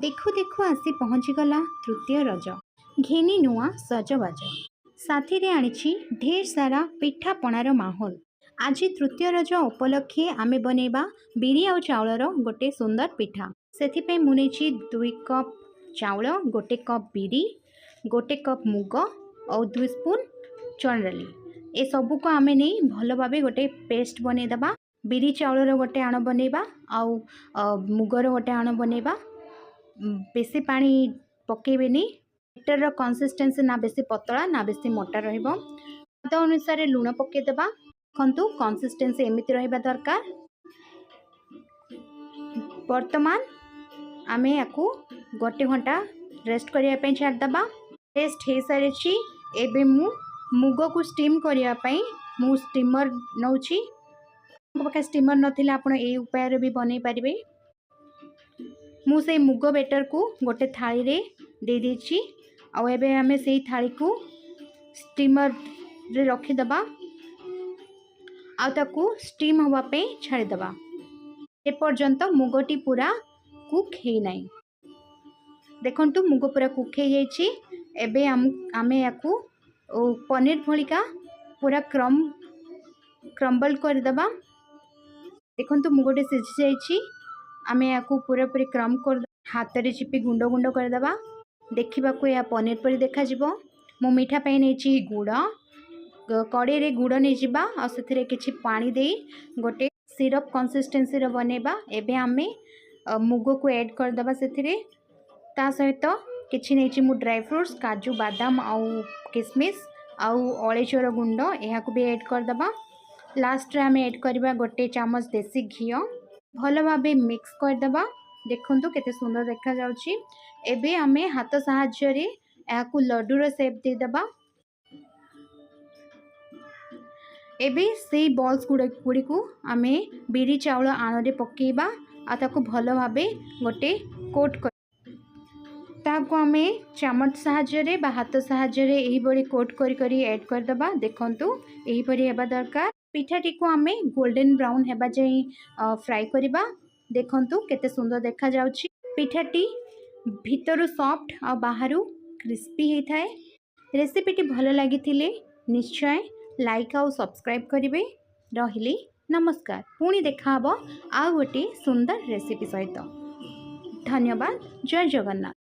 ଦେଖୁ ଦେଖୁ ଆସି ପହଞ୍ଚିଗଲା ତୃତୀୟ ରଜ। ଘେନି ନୂଆ ସଜବାଜ, ସାଥିରେ ଆଣିଛି ଢେର ସାରା ପିଠାପଣାର ମାହୋଲ। ଆଜି ତୃତୀୟ ରଜ ଉପଲକ୍ଷେ ଆମେ ବନେଇବା ବିରି ଆଉ ଚାଉଳର ଗୋଟେ ସୁନ୍ଦର ପିଠା। ସେଥିପାଇଁ ମୁଁ ନେଇଛି 2 କପ୍ ଚାଉଳ, 1 କପ୍ ବିରି, 1 କପ୍ ମୁଗ ଆଉ 2 ସ୍ପୁନ୍ ଚଣା ଡାଲି। ଏସବୁକୁ ଆମେ ନେଇ ଭଲ ଭାବେ ଗୋଟେ ପେଷ୍ଟ ବନେଇଦେବା। ବିରି ଚାଉଳର ଗୋଟେ ଆଣ ବନେଇବା ଆଉ ମୁଗର ଗୋଟେ ଆଣ ବନେଇବା। ବେଶୀ ପାଣି ପକାଇବେନି। ବେଟରର କନସିଷ୍ଟେନ୍ସି ନା ବେଶୀ ପତଳା ନା ବେଶୀ ମୋଟା ରହିବ। ସ୍ୱାଦ ଅନୁସାରେ ଲୁଣ ପକାଇଦେବା। ଦେଖନ୍ତୁ, କନସିଷ୍ଟେନ୍ସି ଏମିତି ରହିବା ଦରକାର। ବର୍ତ୍ତମାନ ଆମେ ୟାକୁ 1 ଘଣ୍ଟା ରେଷ୍ଟ କରିବା ପାଇଁ ଛାଡ଼ିଦେବା। ରେଷ୍ଟ ହେଇସାରିଛି। ଏବେ ମୁଁ ମୁଗକୁ ଷ୍ଟିମ୍ କରିବା ପାଇଁ ମୁଁ ଷ୍ଟିମର୍ ନେଉଛି। ମୋ ପାଖରେ ଷ୍ଟିମର୍ ନଥିଲେ ଆପଣ ଏଇ ଉପାୟରେ ବି ବନେଇ ପାରିବେ। ମୁଁ ସେଇ ମୁଗ ବେଟରକୁ ଗୋଟେ ଥାଳିରେ ଦେଇଦେଇଛି ଆଉ ଏବେ ଆମେ ସେଇ ଥାଳିକୁ ଷ୍ଟିମର୍ରେ ରଖିଦେବା ଆଉ ତାକୁ ଷ୍ଟିମ୍ ହେବା ପାଇଁ ଛାଡ଼ିଦେବା, ଏପର୍ଯ୍ୟନ୍ତ ମୁଗଟି ପୁରା କୁକ୍ ହେଇନାହିଁ। ଦେଖନ୍ତୁ, ମୁଗ ପୁରା କୁକ୍ ହେଇଯାଇଛି। ଏବେ ଆମେ ୟାକୁ ପନିର ଭଳିକା ପୁରା କ୍ରମ୍ବଲ୍ କରିଦେବା। ଦେଖନ୍ତୁ, ମୁଗଟି ସିଝି ଯାଇଛି। ଆମେ ୟାକୁ ପୁରାପୁରି କ୍ରମ୍ କରି ହାତରେ ଚିପି ଗୁଣ୍ଡ ଗୁଣ୍ଡ କରିଦେବା। ଦେଖିବାକୁ ଏହା ପନିର ପରି ଦେଖାଯିବ। ମୁଁ ମିଠା ପାଇଁ ନେଇଛି ଗୁଡ଼। କଡ଼େଇରେ ଗୁଡ଼ ନେଇଯିବା ଆଉ ସେଥିରେ କିଛି ପାଣି ଦେଇ ଗୋଟେ ସିରପ୍ କନସିଷ୍ଟେନ୍ସିର ବନେଇବା। ଏବେ ଆମେ ମୁଗକୁ ଆଡ଼୍ କରିଦେବା ସେଥିରେ। ତା ସହିତ କିଛି ନେଇଛି ମୁଁ ଡ୍ରାଏ ଫ୍ରୁଟ୍ସ, କାଜୁ, ବାଦାମ ଆଉ କିସମିସ୍ ଆଉ ଅଳେଇଚର ଗୁଣ୍ଡ, ଏହାକୁ ବି ଆଡ଼୍ କରିଦେବା। ଲାଷ୍ଟରେ ଆମେ ଆଡ଼୍ କରିବା 1 ଚାମଚ ଦେଶୀ ଘିଅ। ଭଲ ଭାବେ ମିକ୍ସ କରିଦେବା। ଦେଖନ୍ତୁ, କେତେ ସୁନ୍ଦର ଦେଖାଯାଉଛି। ଏବେ ଆମେ ହାତ ସାହାଯ୍ୟରେ ଏହାକୁ ଲଡ଼ୁର ସେପ୍ ଦେଇଦେବା। ଏବେ ସେଇ ବଲ୍ସ ଗୁଡ଼ିକୁ ଆମେ ବିରି ଚାଉଳ ଆଣରେ ପକାଇବା ଆଉ ତାକୁ ଭଲ ଭାବେ ଗୋଟେ କୋଟ୍ କରି ତାହାକୁ ଆମେ ଚାମଚ ସାହାଯ୍ୟରେ ବା ହାତ ସାହାଯ୍ୟରେ ଏହିଭଳି କୋଟ୍ କରି କରି ଆଡ଼୍ କରିଦେବା। ଦେଖନ୍ତୁ, ଏହିପରି ହେବା ଦରକାର। ପିଠାଟିକୁ ଆମେ ଗୋଲ୍ଡେନ୍ ବ୍ରାଉନ୍ ହେବା ଯାଏଁ ଫ୍ରାଏ କରିବା। ଦେଖନ୍ତୁ, କେତେ ସୁନ୍ଦର ଦେଖାଯାଉଛି। ପିଠାଟି ଭିତରୁ ସଫ୍ଟ ଆଉ ବାହାରୁ କ୍ରିସ୍ପି ହେଇଥାଏ। ରେସିପିଟି ଭଲ ଲାଗିଥିଲେ ନିଶ୍ଚୟ ଲାଇକ୍ ଆଉ ସବସ୍କ୍ରାଇବ୍ କରିବେ। ରହିଲି, ନମସ୍କାର। ପୁଣି ଦେଖାହେବ ଆଉ ଗୋଟିଏ ସୁନ୍ଦର ରେସିପି ସହିତ। ଧନ୍ୟବାଦ, ଜୟ ଜଗନ୍ନାଥ।